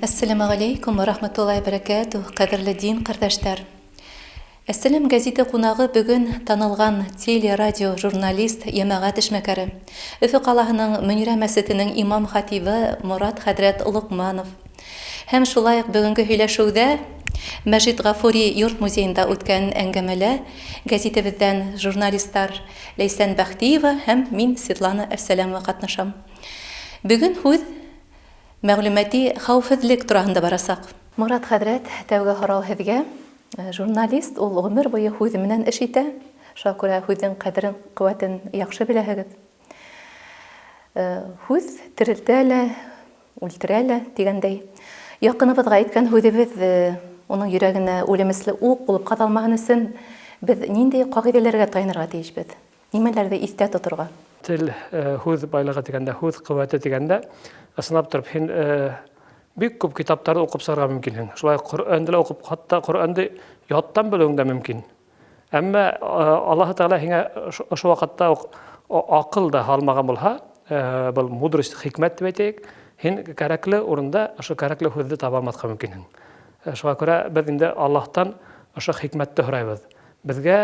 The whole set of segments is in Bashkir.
Әссәләмәғәләйкүм вә рахматуллаһи бәрәкәтүһ, ҡәҙерле дин ҡәрҙәштәр! Әссәләм гәзите ҡунағы бөгөн танылған теле-радио журналист, йәмәғәт эшмәкәре, Өфө ҡалаһының Мөнирә мәсетенең имам-хатибы Морат хәҙрәт Лоҡманов. Һәм шулай уҡ бөгөнгө һөйләшеүҙә Мәжит Ғафури йорт музейында үткән әңгәмәлә гәзитебеҙҙән журналистар Ләйсән Бәхтиева һәм мин Светлана Әфсәләмова ҡатнашам. Бөгөн һүҙ мәғлүмәти хәүефһеҙлек тураһында барасаҡ. Морат хәҙрәт, тәүге һорау һеҙгә. Журналист ул ғүмер буйы һүҙ менән эш итә. Шуға күрә һүҙҙең ҡәҙерен, ҡеүәтен яҡшы беләһегеҙ. Һүҙ терелтә лә, үлтерә лә, тигәндәй. Яҡыныбыҙға әйткән һүҙебеҙ уның йөрәгенә үлемесле уҡ булып ҡаҙалмаһын өсөн беҙ ниндәй ҡағиҙәләргә таянырға тейешбеҙ? Нимәләрҙе иҫтә тоторға? Тел, һүҙ байлығы тигәндә, һүҙ ҡеүәте тигәндә, ысынлап тороп, һин бик күп китаптарҙы уҡып сығырға мөмкинһең. Шулай Ҡөрьәнде лә уҡып, хатта Ҡөрьәнде яттан белеүең дә мөмкин. Әммә Аллаһы Тәғәлә һиңә ошо ваҡытта уҡ аҡыл да һалмаған булһа, был мудрость, хикмәт дип әйтәйек, һин кәрәкле урында ошо кәрәкле һүҙҙе таба алмаҫҡа мөмкинһең. Шуға күрә беҙ инде Аллаһтан ошо хикмәтте һорайбыҙ. Беҙгә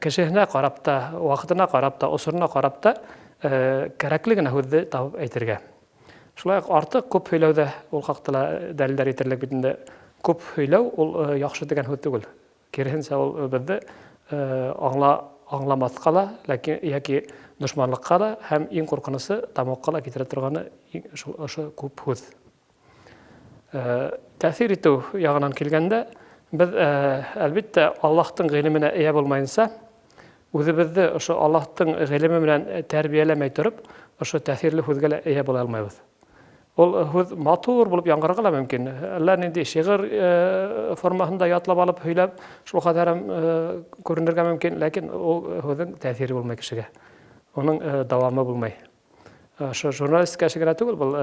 кешеһенә ҡарап та, ваҡытына ҡарап та, осорона ҡарап та кәрәкле генә һүҙҙе табып әйтергә. Шулай уҡ артыҡ күп һөйләү ҙә ул хаҡта ла дәлилдәр етерлек бит инде. Күп һөйләү ул яҡшы тигән һүҙ түгел. Киреһенсә, ул беҙҙе аңла аңламаҫҡа ла, ләкин йәки дошманлыҡҡа ла һәм иң ҡурҡынысы тамуҡҡа ла китерә торғаны шул ошо күп һүҙ. Тәьҫир итеү яғынан килгәндә, беҙ әлбиттә Аллаһтың ғилеменә эйә булмайынса, үҙебеҙҙе ошо Аллаһтың ғилеме менән тәрбиәләмәй тороп, ошо тәьҫирле һүҙгә лә эйә була алмайбыҙ. Ул һүҙ матур булып яңғырарға ла мөмкин. Әллә ниндәй шиғыр формаһында ятлап алып һөйләп, шул хәҙәрем күренергә мөмкин, ләкин ул һүҙҙең тәьҫире булмай кешегә. Уның дауамы булмай. Ошо журналистика эше генә түгел, был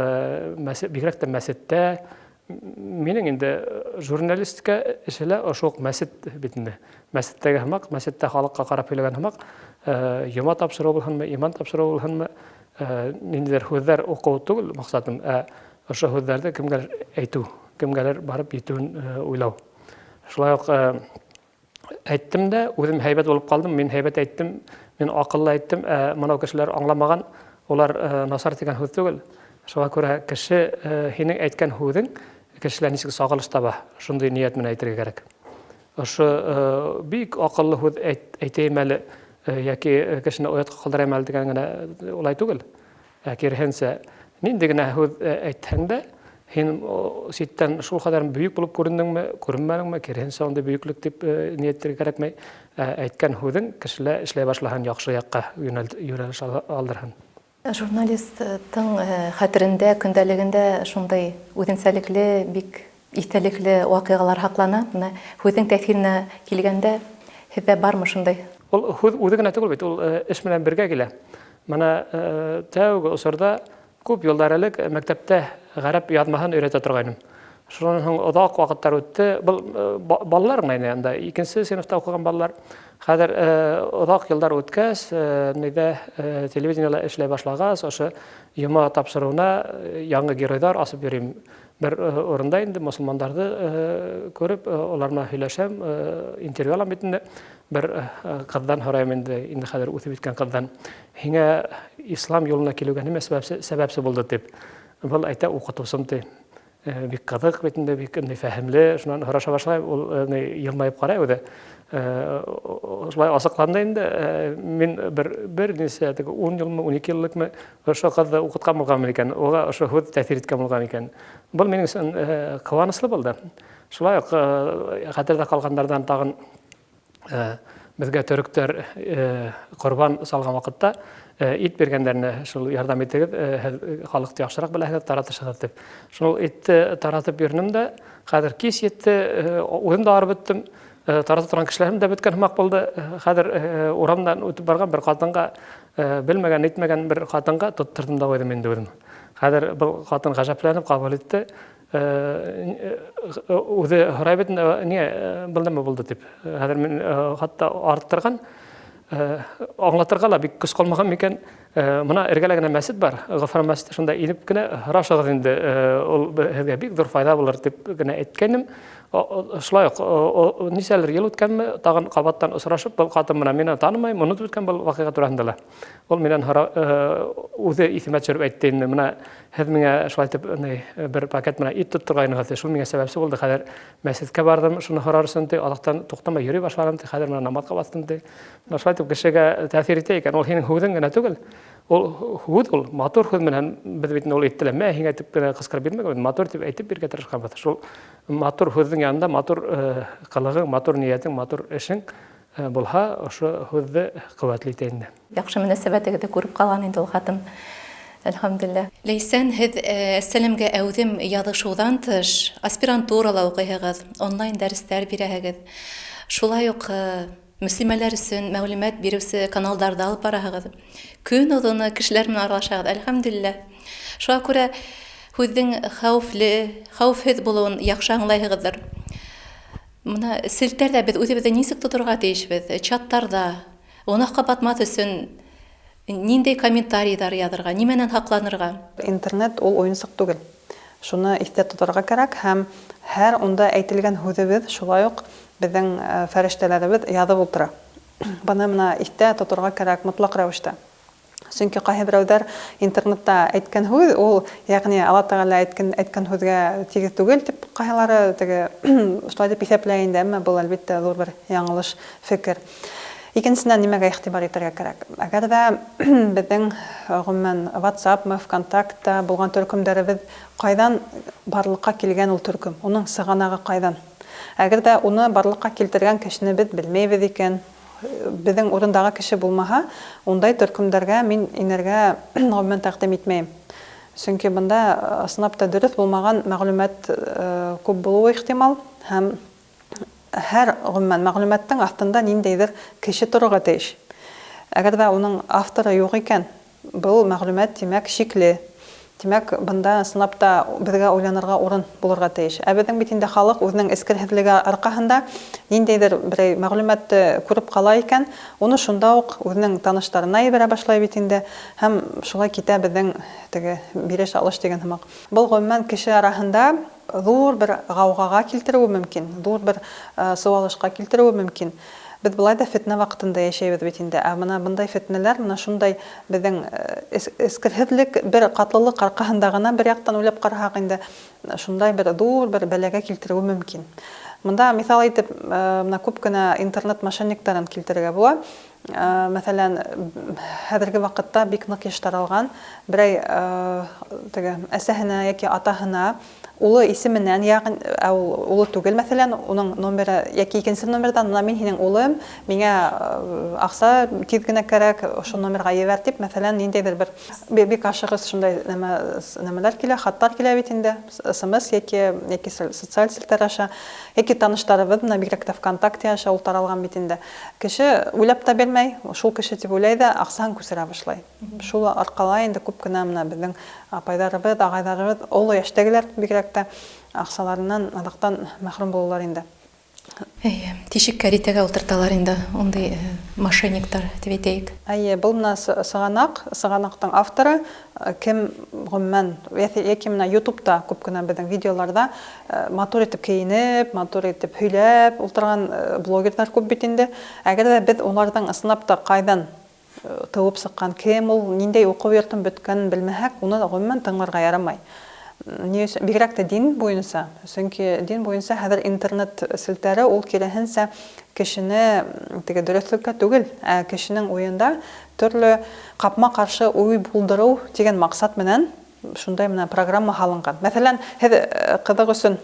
бигерәк тә мәсеттә минең инде журналистика эше лә ошо уҡ мәсет бит инде. Мәсеттәге һымаҡ, мәсеттә халыҡҡа ҡарап һөйләгән һымаҡ, йома тапшырыу булһынмы, иман тапшырыу булһынмы, ниндәйҙер һүҙҙәр уҡыу түгел маҡсатым, ә ошо һүҙҙәрҙе кемгәлер әйтеү, кемгәлер барып етеүен уйлау. Шулай уҡ әйттем дә, үҙем һәйбәт булып ҡалдым, мин һәйбәт әйттем, мин аҡыллы әйттем, ә мынау кешеләр аңламаған, улар насар тигән һүҙ түгел. Шуға күрә кеше һинең әйткән һүҙең кешеләр нисек сағылыш таба, шундай ниәт менән әйтергә кәрәк. Ошо бик аҡыллы һүҙ әйтәйем әле, йәки кешене оятҡа ҡалдырайым әле тигән генә улай түгел. Ә киреһенсә, ниндәй генә һүҙ әйтһәң дә, һин ситтән шул хәҙәр бөйөк булып күрендеңме, күренмәнеңме, киреһенсә ундай бөйөклөк дип ниәтләргә кәрәкмәй. Ә әйткән һүҙең кешелә эшләй башлаһын, яҡшы яҡҡа йүнәлеш алдырһын. Журналисттың хәтерендә, көндәлегендә шундай үҙенсәлекле, бик иҫтәлекле ваҡиғалар һаҡлана. Менә һүҙҙең тәьҫиренә килгәндә, һеҙҙә бармы шундай? Ул һүҙ үҙе генә түгел бит, ул эш менән бергә килә. Мына тәүге осорҙа күп йылдар элек мәктәптә ғәрәп яҙмаһын өйрәтә торғайным. Шунан һуң оҙаҡ ваҡыттар үтте. Был балалар ғына ине анда, икенсе синыфта уҡыған балалар. Хәҙер оҙаҡ йылдар үткәс, ниҙә телевидениела эшләй башлағас, ошо йома тапшырыуына яңы геройҙар асып йөрөйөм. Бер урында инде мосолмандарҙы күреп, улар менән һөйләшәм, интервью алам бит инде. Бер ҡыҙҙан һорайым инде, инде хәҙер үҫеп еткән ҡыҙҙан: "Һиңә ислам юлына килеүгә нимә сәбәпсе булды?" тип. Был әйтә, уҡытыусым ти. Бик ҡыҙыҡ бит инде, бик фәһемле, шунан һораша башлайым, ул йылмайып ҡарай үҙе. Шулай асыҡланды инде, мин бер нисә, теге 10 йылмы, 12 йыллыкмы ошо ҡыҙҙы уҡытҡан булғанмын икән, уға ошо һүҙ тәьҫир иткән булған икән. Был минең өсөн ҡыуаныслы булды. Шулай уҡ хәтерҙә ҡалғандарҙан тағын беҙгә төрөктәр ҡорбан салған ваҡытта ит биргәндәренә шул ярҙам итегеҙ, һеҙ халыҡты яҡшыраҡ беләһегеҙ, таратышығыҙ тип. Шул итте таратып йөрөнөм дә, хәҙер кис етте, үҙем дә арып бөттөм, тарата торған кешеләрем дә бөткән һымаҡ булды. Хәҙер урамдан үтеп барған бер ҡатынға, белмәгән, нитмәгән бер ҡатынға тоттырҙым да ҡуйҙым инде үҙем. Хәҙер был ҡатын ғәжәпләнеп ҡабул итте. Үҙе һорай бит, ниңә был нәмә булды тип. Хәҙер мин хатта арттырған, аңлатырға ла бик көс ҡалмаған микән. Мына эргәлә генә мәсет бар, Ғофран мәсете, шунда инеп кенә һорашығыҙ инде, ул һеҙгә бик ҙур файҙа булыр дип генә әйткәйнем. Шулай уҡ нисәлер йыл үткәнме, тағын ҡабаттан осрашып, был ҡатын менән мине танымай, онотоп бөткән был ваҡиға тураһында ла. Ул минән һора, үҙе иҫемә төшөрөп әйтте инде, мына һеҙ миңә шулай итеп бер пакет менән ит тотторғайнығыҙ, шул миңә сәбәпсе булды, хәҙер мәсеткә барҙым, шуны һорар өсөн, ти, аҙаҡтан туҡтамай йөрөй башланым, ти, хәҙер менә намаҙға баҫтым, ти. Мына шулай итеп кешегә тәьҫир итә икән, ул һинең һүҙең генә түгел, ул һүҙ ул, матур һүҙ менән беҙ бит ул итте лә, мә һиңә дип кенә ҡысҡырып бирмәгәнбеҙ, матур тип әйтеп бирергә тырышҡанбыҙ. Шул матур һүҙҙең янында матур ҡылығың, матур ниәтең, матур эшең булһа, ошо һүҙҙе ҡеүәтле итә инде. Яҡшы мөнәсәбәтегеҙҙе күреп ҡалған инде ул хатын. Әлхәмдүлилләһ. Ләйсән, һеҙ Әссәләмгә әүҙем яҙышыуҙан тыш, аспирантурала уҡыйһығыҙ, онлайн дәрестәр бирәһегеҙ. Шулай уҡ мөслимәләр өсөн мәғлүмәт биреүсе каналдарҙы алып бараһығыҙ. Көн оҙоно кешеләр менән аралашаһығыҙ, әлхәмдүлилләһ. Шуға күрә һүҙҙең хәүефле, хәүефһеҙ булыуын яҡшы аңлайһығыҙҙыр. Мына селтәрҙә беҙ үҙебеҙҙе нисек тоторға тейешбеҙ? Чаттарҙа гонаһҡа батмаҫ өсөн ниндәй комментарийҙар яҙырға, нимәнән һаҡланырға? Интернет ул уйынсыҡ түгел. Шуны иҫтә тоторға кәрәк һәм һәр унда әйтелгән һүҙебеҙ шулай уҡ беҙҙең фәрештәләребеҙ яҙып ултыра. Быны мына иҫтә тоторға кәрәк мотлаҡ рәүештә. Сөнки ҡайһы берәүҙәр интернетта әйткән һүҙ ул, йәғни Алла Тәғәлә әйткән һүҙгә тигеҙ түгел тип ҡайһылары теге шулай тип иҫәпләй инде, әммә был әлбиттә ҙур бер яңылыш фекер. Икенсенән, нимәгә иғтибар итергә кәрәк? Әгәр ҙә беҙҙең ғөмүмән WhatsApp, ВКонтакта булған төркөмдәребеҙ ҡайҙан барлыҡҡа килгән ул төркөм, уның сығанағы ҡайҙан? Әгәр ҙә уны барлыҡҡа килтергән кешене беҙ белмәйбеҙ икән, беҙҙең урындағы кеше булмаһа, ундай төркөмдәргә мин инергә ғөмүмән тәҡдим итмәйем. Сөнки бында ысынлап та дөрөҫ булмаған мәғлүмәт күп булыуы ихтимал һәм һәр ғөмүмән мәғлүмәттең аҫтында ниндәйҙер кеше торорға тейеш. Әгәр ҙә уның авторы юҡ икән, был мәғлүмәт тимәк шикле. Тимәк, бында ысынлап та беҙгә уйланырға урын булырға тейеш. Ә беҙҙең бит инде халыҡ үҙенең эскерһеҙлеге арҡаһында ниндәйҙер берәй мәғлүмәтте күреп ҡала икән, уны шунда уҡ үҙенең таныштарына ебәрә башлай бит инде. Һәм шулай китә беҙҙең теге биреш алыш тигән һымаҡ. Был ғөмүмән кеше араһында ҙур бер ғауғаға килтереүе мөмкин, ҙур бер сыуалышҡа килтереүе мөмкин. Беҙ былай ҙа фетнә ваҡытында йәшәйбеҙ бит инде. Ә мына бындай фетнәләр, мына шундай беҙҙең эскерһеҙлек, бер ҡатлылыҡ арҡаһында ғына бер яҡтан уйлап ҡараһаҡ инде, шундай бер ҙур бер бәләгә килтереүе мөмкин. Бында миҫал итеп, мына күп кенә интернет мошенниктарын килтерергә була. Мәҫәлән, хәҙерге ваҡытта бик ныҡ йыш таралған берәй теге әсәһенә йәки атаһына улы исеменән, яғни ул улы түгел, мәҫәлән, уның номеры йәки икенсе номерҙан, мына мин һинең улым, миңә аҡса тиҙ генә кәрәк, ошо номерға ебәр тип, мәҫәлән, ниндәйҙер бер бик ашығыс шундай нәмәләр килә, хаттар килә бит инде, СМС йәки социаль селтәр аша, йәки таныштарыбыҙ, мына бигерәк тә ВКонтакте аша ул таралған бит инде. Кеше уйлап та белмәй, шул кеше тип уйлай ҙа аҡсаһын күсерә башлай. Шул арҡала инде күп кенә мына беҙҙең апайҙарыбыҙ, ағайҙарыбыҙ, оло йәштәгеләр бигерәк тә аҡсаларынан аҙаҡтан мәхрүм булалар инде. Эйе, тишек кәритәгә ултырталар инде ундай мошенниктар тип әйтәйек. Эйе, был мына сығанаҡ, сығанаҡтың авторы кем ғөмүмән, йәки мына YouTube'та күп кенә беҙҙең видеоларҙа матур итеп кейенеп, матур итеп һөйләп ултырған блогерҙар күп бит инде. Әгәр ҙә беҙ уларҙың ысынлап та ҡайҙан тыуып сыҡҡан, кем ул, ниндәй уҡыу йортон бөткәнен белмәһәк, уны ғөмүмән тыңларға ярамай. Ни өсөн? Бигерәк тә дин буйынса. Сөнки дин буйынса хәҙер интернет селтәре ул киреһенсә кешене теге дөрөҫлөккә түгел, ә кешенең уйында төрлө ҡапма-ҡаршы уй булдырыу тигән маҡсат менән шундай менән программа һалынған. Мәҫәлән, һеҙ ҡыҙыҡ өсөн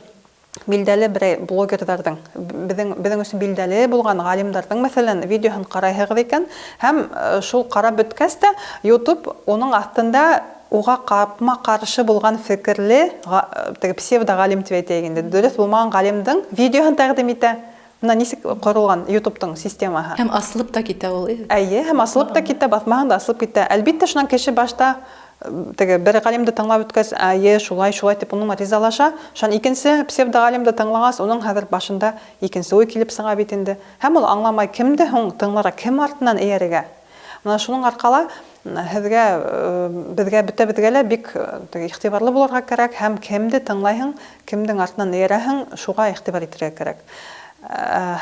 билдәле берәй блогерҙарҙың, беҙҙең өсөн билдәле булған ғалимдарҙың, мәҫәлән, видеоһын ҡарайһығыҙ икән, һәм шул ҡарап бөткәс тә YouTube уның аҫтында уға ҡапма-ҡаршы булған фекерле, теге псевдо-ғалим тип әйтәйек инде, дөрөҫ булмаған ғалимдың видеоһын тәҡдим итә. Мына нисек ҡоролған YouTube'тың системаһы. Һәм асылып та китә ул. Эйе, һәм асылып та китә, баҫмаһаң да асылып китә. Әлбиттә, шунан кеше башта теге бер ғалимды тыңлап үткәс, әйе, шулай, шулай тип уның ризалаша. Шунан икенсе псевдо-ғалимды тыңлағас, уның хәҙер башында икенсе уй килеп сыға бит инде. Һәм ул аңламай, кемде һуң тыңларға, кем артынан эйәрергә. Мына шуның арҡала Һеҙгә, беҙгә, бөтәбеҙгә лә бик теге игътибарлы булырға кәрәк һәм кемде тыңлайһың, кемдең артынан эйәрәһең, шуға игътибар итергә кәрәк.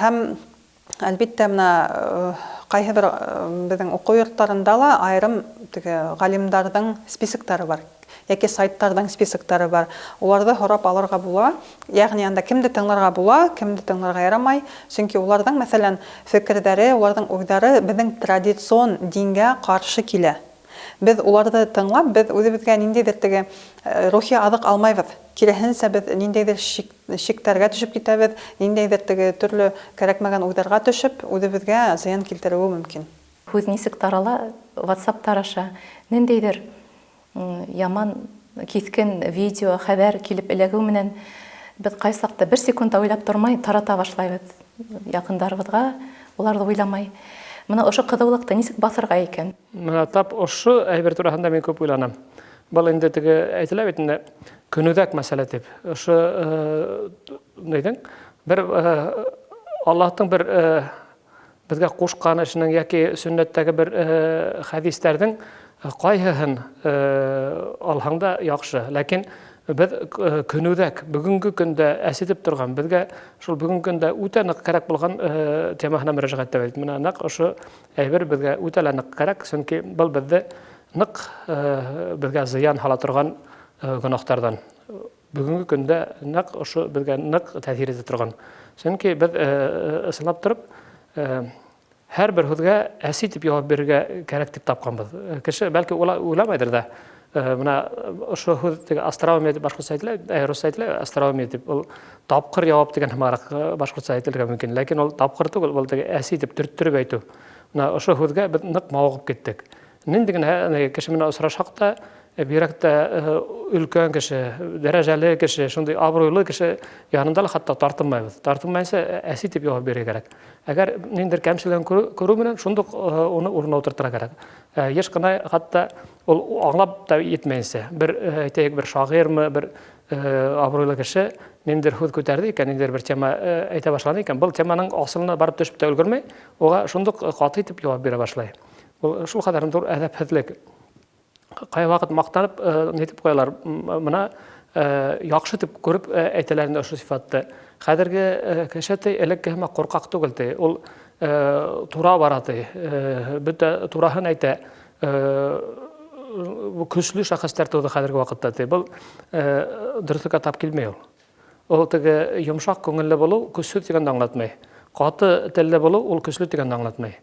Һәм әлбиттә, менә ҡайһы бер беҙҙең уҡыу йорттарында ла айырым теге ғалимдарҙың списоктары бар йәки сайттарҙың списоктары бар. Уларҙы һорап алырға була. Йәғни анда кемде тыңларға була, кемде тыңларға ярамай. Сөнки уларҙың, мәҫәлән, фекерҙәре, уларҙың уйҙары беҙҙең традицион дингә ҡаршы килә. Беҙ уларҙы тыңлап, беҙ үҙебеҙгә ниндәйҙер теге рухи аҙыҡ алмайбыҙ. Киреһенсә, беҙ ниндәйҙер шик, шиктәргә төшөп китәбеҙ, ниндәйҙер теге төрлө кәрәкмәгән уйҙарға төшөп, үҙебеҙгә зыян килтереүе мөмкин. Һүҙ нисек тарала, ватсаптар аша ниндәйҙер яман киҫкен видео, хәбәр килеп эләгеү менән беҙ ҡайсаҡта бер секунд та уйлап тормай тарата башлайбыҙ яҡындарыбыҙға, уларҙы уйламай. Бына ошо ҡыҙыулыҡты нисек баҫырға икән? Бына тап ошо әйбер тураһында мин күп уйланам. Был инде теге әйтелә бит инде көнүҙәк мәсьәлә тип. Ошо нейҙең бер Аллаһтың бер беҙгә ҡушҡан эшенең йәки сөннәттәге бер хәдистәрҙең ҡайһыһын алһаң да яҡшы. Ләкин беҙ көнүҙәк бөгөнгө көндә әсетеп торған, беҙгә шул бөгөнгө көндә үтә ныҡ кәрәк булған темаһына мөрәжәғәт итәбеҙ. Бына нәҡ ошо әйбер беҙгә үтә лә ныҡ кәрәк, сөнки был беҙҙе ныҡ беҙгә зыян һала торған гөнаһтарҙан. Бөгөнгө көндә нәҡ ошо беҙгә ныҡ тәьҫир итә торған. Сөнки беҙ ысынлап тороп һәр бер һүҙгә әсе тип яуап бирергә кәрәк тип тапҡанбыҙ. Кеше бәлки уйламайҙыр ҙа. Бына ошо һүҙ теге остроумие тип башҡортса әйтелә, русса әйтелә, остроумие тип. Ул тапҡыр яуап тигән һымағыраҡ башҡортса әйтелергә мөмкин. Ләкин ул тапҡыр түгел, был теге әсе тип төрттөрөп әйтеү. Бына ошо һүҙгә беҙ ныҡ мауығып киттек. Ниндәй генә кеше менән осрашһаҡ та, бигерәк тә өлкән кеше, дәрәжәле кеше, шундай абруйлы кеше янында ла хатта тартынмайбыҙ. Тартынмайынса әсе тип яуап бирергә кәрәк. Әгәр ниндәйҙер кәмселеген күреү менән шундуҡ уны урынына ултыртырға кәрәк. Йыш ҡына хатта ул аңлап та етмәйенсә, бер әйтәйек, бер шағирмы, бер абруйлы кеше ниндәйҙер һүҙ күтәрҙе икән, ниндәйҙер бер тема әйтә башланы икән, был теманың асылына барып төшөп тә өлгөрмәй, уға шундуҡ ҡаты итеп яуап бирә башлай. Ул шул ҡәҙәр ҙур әҙәпһеҙлек. Ҡай ваҡыт маҡтанып нитеп ҡуялар, бына яҡшы тип күреп әйтәләр инде ошо сифатты. Хәҙерге кеше ти элекке һымаҡ ҡурҡаҡ түгел ти, ул тура бара ти, бөтә тураһын әйтә. Көслө шәхестәр тыуҙы хәҙерге ваҡытта ти. Был дөрөҫлөккә тап килмәй ул. Ул теге йомшаҡ күңелле булыу көсһөҙ тигәнде аңлатмай. Ҡаты телле булыу ул көслө тигәнде аңлатмай.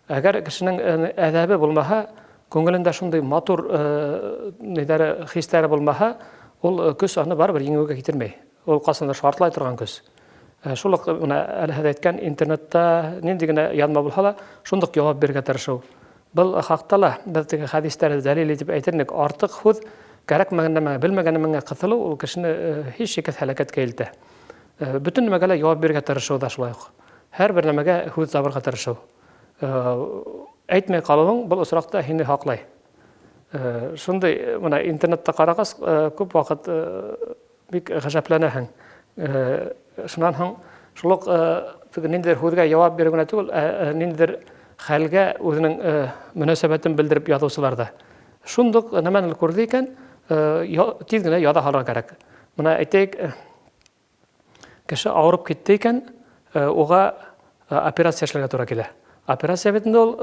Әгәр кешенең әҙәбе булмаһа, күңелендә шундай матур ниҙәре, хистәре булмаһа, ул көс аны барыбер еңеүгә китермәй. Ул ҡасандыр шартлай торған көс. Шул уҡ бына әле һеҙ әйткән интернетта ниндәй генә яҙма булһа ла, шундуҡ яуап бирергә тырышыу. Был хаҡта ла беҙ теге хәдистәрҙе дәлил итеп әйтер инек, артыҡ һүҙ кәрәкмәгән нәмәгә, белмәгән нәмәгә ҡыҫылыу ул кешене һис шикһеҙ һәләкәткә илтә. Бөтөн нәмәгә лә яуап бирергә тырышыу ҙа шулай уҡ. Һәр бер нәмәгә һүҙ табырға тырышыу. Әйтмәй ҡалыуың был осраҡта һине һаҡлай. Шундай бына интернетта ҡарағас, күп ваҡыт бик ғәжәпләнәһең. Шунан һуң шул уҡ теге ниндәйҙер һүҙгә яуап биреү генә түгел, ниндәйҙер хәлгә үҙенең мөнәсәбәтен белдереп яҙыусылар ҙа. Шундуҡ нәмәне күрҙе икән, тиҙ генә яҙа һалырға кәрәк. Бына әйтәйек, кеше ауырып китте икән, уға операция эшләргә тура килә. Операция бит инде ул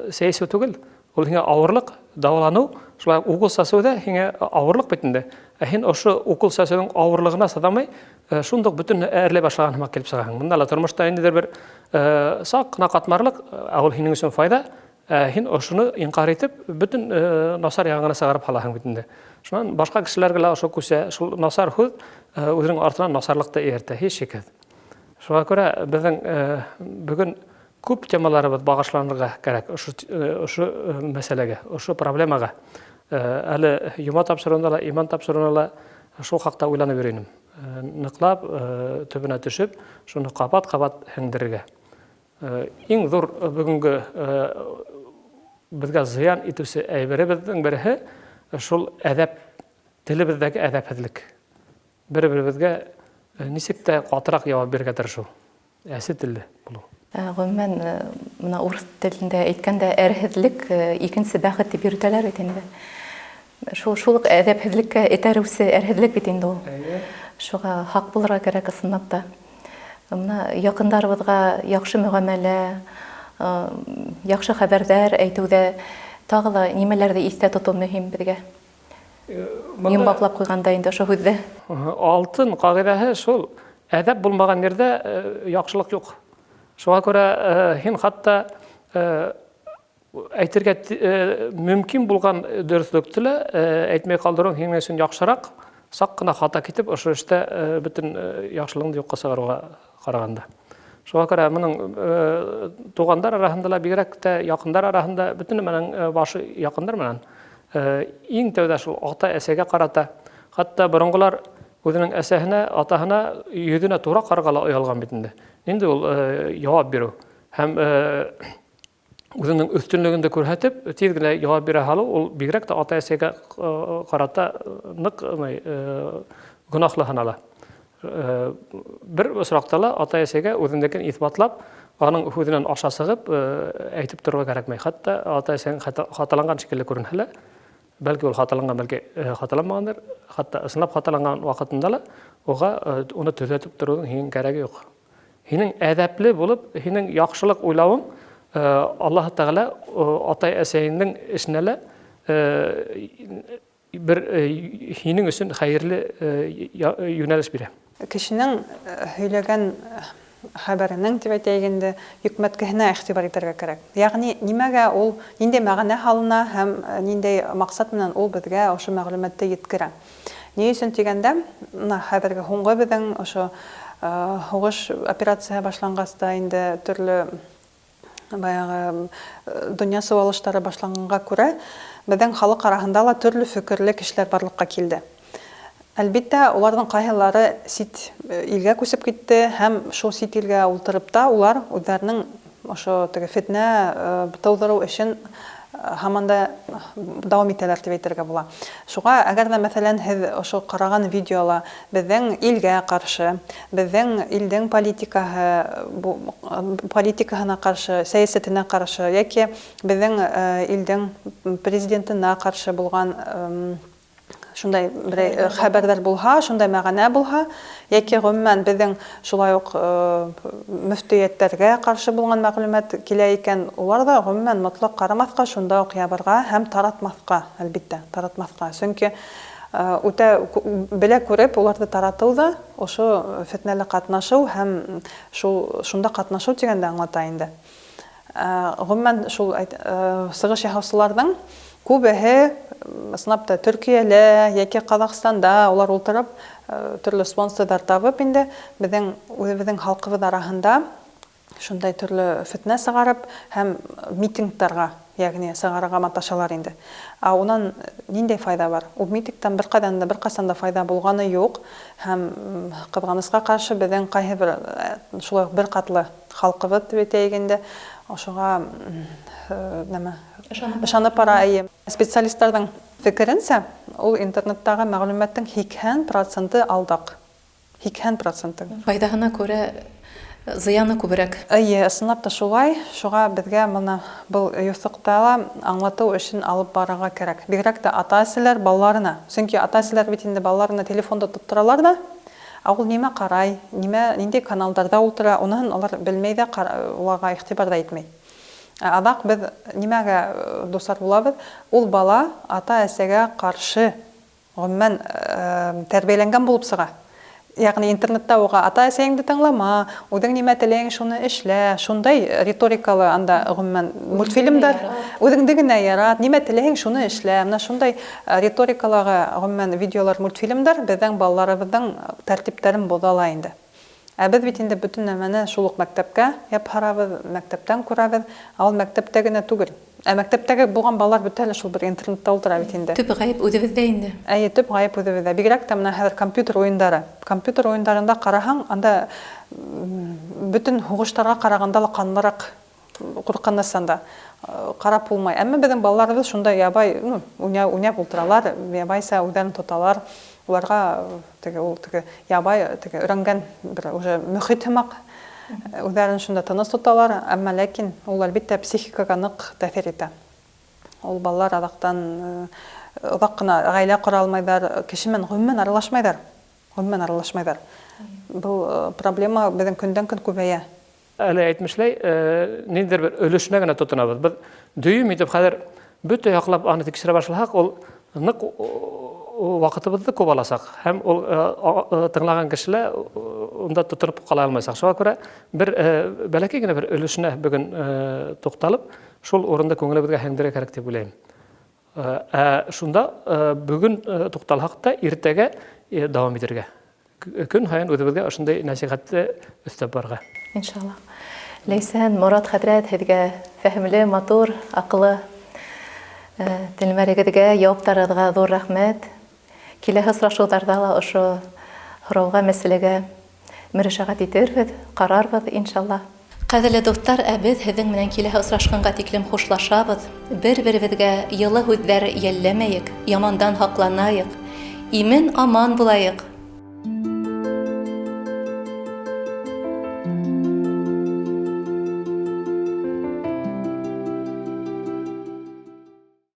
сәйсеү түгел, ул һиңә ауырлыҡ, дауаланыу, шулай уҡ укол сәсеү ҙә һиңә ауырлыҡ бит инде. Ә һин ошо укол сәсеүҙең ауырлығына сыҙамай, шундуҡ бөтөн әрләй башлаған һымаҡ килеп сығаһың. Бында ла тормошта ниндәйҙер бер саҡ ҡына ҡатмарлыҡ, ә ул һинең өсөн файҙа, ә һин ошоно инҡар итеп, бөтөн насар яғына сығарып һалаһың бит инде. Шунан башҡа кешеләргә лә ошо күсә, шул насар һүҙ үҙенең артынан насарлыҡты эйәртә, һис шикһеҙ. Шуға күрә беҙҙең бөгөн күп темаларыбыҙ бағышланырға кәрәк ошо мәсьәләгә, ошо проблемаға. Әле йома тапшырыуында ла, иман тапшырыуында ла шул хаҡта уйланып йөрөй инем. Ныҡлап, төбөнә төшөп, шуны ҡабат-ҡабат һеңдерергә. Иң ҙур бөгөнгө беҙгә зыян итеүсе әйберебеҙҙең береһе шул әҙәп, телебеҙҙәге әҙәпһеҙлек. Бер-беребеҙгә нисек тә ҡатыраҡ яуап бирергә тырышыу, әсе телле булыу. Ғөмүмән, Менә урыс телендә әйткәндә, әрһеҙлек икенсе бәхет дип йөрөтәләр бит инде. Шул шул уҡ әҙәпһеҙлеккә этәреүсе әрһеҙлек бит инде ул. Шуға һаҡ булырға кәрәк ысынлап та. Менә яҡындарыбыҙға яҡшы мөғәмәлә, яҡшы хәбәрҙәр әйтеүҙә тағы ла нимәләрҙе иҫтә тотоу мөһим беҙгә? Йомғаҡлап ҡуйғанда инде ошо һүҙҙе. Алтын ҡағиҙәһе шул, әҙәп булмаған ерҙә яҡшылыҡ юҡ. Шуға күрә һин хатта әйтергә мөмкин булған дөрөҫлөктө лә әйтмәй ҡалдырыуың һинең өсөн яҡшыраҡ, саҡ ҡына хата китеп, ошо эштә бөтөн яҡшылығыңды юҡҡа сығарыуға ҡарағанда. Шуға күрә моның туғандар араһында ла, бигерәк тә яҡындар араһында, бөтөн нәмәнең башы яҡындар менән. Иң тәүҙә шул ата-әсәгә ҡарата, хатта боронғолар үҙенең әсәһенә, атаһына йөҙөнә тура ҡарарға ла оялған бит инде. Ниндәй ул яуап биреү һәм үҙеңдең өҫтөнлөгөндө күрһәтеп, тиҙ генә яуап бирә һалыу, ул бигерәк тә ата-әсәгә ҡарата ныҡ гөнаһлы һанала. Бер осраҡта ла ата-әсәгә үҙеңдекен иҫбатлап, аның һүҙенән аша сығып әйтеп торорға кәрәкмәй. Хатта ата-әсәң хаталанған шикелле күренһә лә, бәлки ул хаталанған, бәлки хаталанмағандыр, хатта ысынлап хаталанған ваҡытында ла уға уны төҙәтеп тороуҙың һинең кәрәге юҡ. Һинең әҙәпле булып, һинең яҡшылыҡ уйлауың Аллаһ Тәғәлә атай-әсәйеңдең эшенә лә бер һинең өсөн хәйерле йүнәлеш бирә. Кешенең һөйләгән хәбәренең, дип әйтәйек инде, йөкмәткеһенә игътибар итәргә кәрәк. Ягъни нимәгә ул, ниндәй мәғәнә һалына һәм ниндәй маҡсат менән ул беҙгә ошо мәгълүматты еткерә. Ни өсөн тигәндә, мына хәҙерге һуңғы беҙҙең ошо һуғыш операцияһы башланғас та инде төрлө баяғы донъя сыуалыштары башланғанға күрә, беҙҙең халыҡ араһында ла төрлө фекерле кешеләр барлыҡҡа килде. Әлбиттә, уларҙың ҡайһылары сит илгә күсеп китте һәм шул сит илгә ултырып та улар үҙҙәренең ошо теге фетнә тыуҙырыу эшен һаман да дауам итәләр тип әйтергә була. Шуға, әгәр ҙә, мәҫәлән, һеҙ ошо ҡараған видеола беҙҙең илгә ҡаршы, беҙҙең илдең политикаһы, политикаһына ҡаршы, сәйәсәтенә ҡаршы йәки беҙҙең илдең президентына ҡаршы булған шундай берәй хәбәрҙәр булһа, шундай мәғәнә булһа, йәки ғөмүмән беҙҙең шулай уҡ мөфтиәттәргә ҡаршы булған мәғлүмәт килә икән, улар ҙа ғөмүмән мотлаҡ ҡарамаҫҡа, шунда уҡ ябырға һәм таратмаҫҡа, әлбиттә, таратмаҫҡа. Сөнки үтә белә күреп уларҙы таратыу ҙа ошо фетнәлә ҡатнашыу һәм шул шунда ҡатнашыу тигәнде аңлата инде. Ғөмүмән шул сығыш яһаусыларҙың күбеһе ысынлап та Төркиәлә йәки Ҡаҙағстанда улар ултырып төрлө спонсорҙар табып инде беҙҙең үҙебеҙҙең халҡыбыҙ араһында шундай төрлө фетнә сығарып һәм митингтарға, йәғни сығарырға маташалар инде. Ә унан ниндәй файҙа бар? Ул митингтан бер ҡайҙан да, бер ҡасан да файҙа булғаны юҡ һәм ҡыҙғанысҡа ҡаршы беҙҙең ҡайһы бер шулай уҡ бер ҡатлы халҡыбыҙ тип әйтәйек инде, ошоға нәмә ышанып бара. Эйе. Специалисттарҙың фекеренсә, ул интернеттағы мәғлүмәттең 80% алдаҡ. 80%. Файҙаһына күрә зыяны күберәк. Эйе, ысынлап та шулай. Шуға беҙгә бына был юҫыҡта ла аңлатыу эшен алып барырға кәрәк. Бигерәк тә ата-әсәләр балаларына. Сөнки ата-әсәләр бит инде балаларына телефонды тоттыралар да, ә ул нимә ҡарай, нимә, ниндәй каналдарҙа ултыра, уныһын улар белмәй ҙә, уларға иғтибар ҙа итмәй. Ә аҙаҡ беҙ нимәгә дусар булабыҙ? Ул бала ата-әсәгә ҡаршы ғөмүмән тәрбиәләнгән булып сыға. Ягъни интернетта уға ата-әсәйеңде тыңлама, үҙең нимә теләйһең шуны эшлә, шундай риторикалы анда ғөмүмән мультфильмдар, үҙеңде генә ярат, нимә теләйһең шуны эшлә. Мына шундай риторикалағы ғөмүмән видеолар, мультфильмдар беҙҙең балаларыбыҙҙың тәртиптәрен боҙа ла инде. Ә беҙ бит инде бөтөн нәмәне шул уҡ мәктәпкә япһарабыҙ, мәктәптән күрәбеҙ, ә ул мәктәптә генә түгел. Ә мәктәптәге булған балалар бөтә лә шул бер интернетта ултыра бит инде. Төп ғәйеп үҙебеҙҙә инде. Эйе, төп ғәйеп үҙебеҙҙә. Бигерәк тә мына хәҙер компьютер уйындары. Компьютер уйындарында ҡараһаң, анда бөтөн һуғыштарға ҡарағанда ла ҡанлыраҡ, ҡурҡыныс анда. Ҡарап булмай. Әммә беҙҙең балаларыбыҙ шундай ябай, уйнап ултыралар, ябайса үҙҙәрен тоталар. Уларға теге ул теге ябай, теге өйрәнгән бер уже мөхит һымаҡ. Үзләрен шунда тыныч тоталар, әмма ләкин ул, әлбиттә, психикага нык тәэсир итә. Ул балалар азактан озак кына гаилә кора алмайдар, кеше белән гомумән аралашмайдар. Гомумән аралашмайдар. Был проблема безнең көндән-көн күбәя. Әле әйтмешләй, ниндидер бер өлешенә генә тотынабыз. Без дөем итеп хәзер бөтә яклап аны тикшерә башласак, ул нык вакытыбызны күп аласак һәм ул тыңлаган кешеләр унда тотынып кала алмасак. Шуңа күрә бер бәләкәй генә бер өлешенә бүген тукталып, шул урында күңелебезгә һеңдерергә кирәк дип уйлыйм. Ә шунда бүген тукталсак та, иртәгә дәвам итәргә. Көн һайын үзебезгә ошондай нәсихәтне өстәп барырга. Иншалла. Ләйсән, Морат хәзрәт, һеҙгә фәһемле, матур, аҡыллы телмәрегеҙгә, яуаптарығыҙға ҙур рәхмәт. Киләһе осрашыуҙарҙа ла ошо һорауға, мәсьәләгә мөрәжәғәт итербеҙ, ҡарарбыҙ, иншалла. Ҡәҙерле дуҫтар, ә беҙ һеҙҙең менән киләһе осрашҡанға тиклем хушлашабыҙ. Бер-беребеҙгә йылы һүҙҙәр йәлләмәйек, ямандан һаҡланайыҡ. Имен-аман булайыҡ.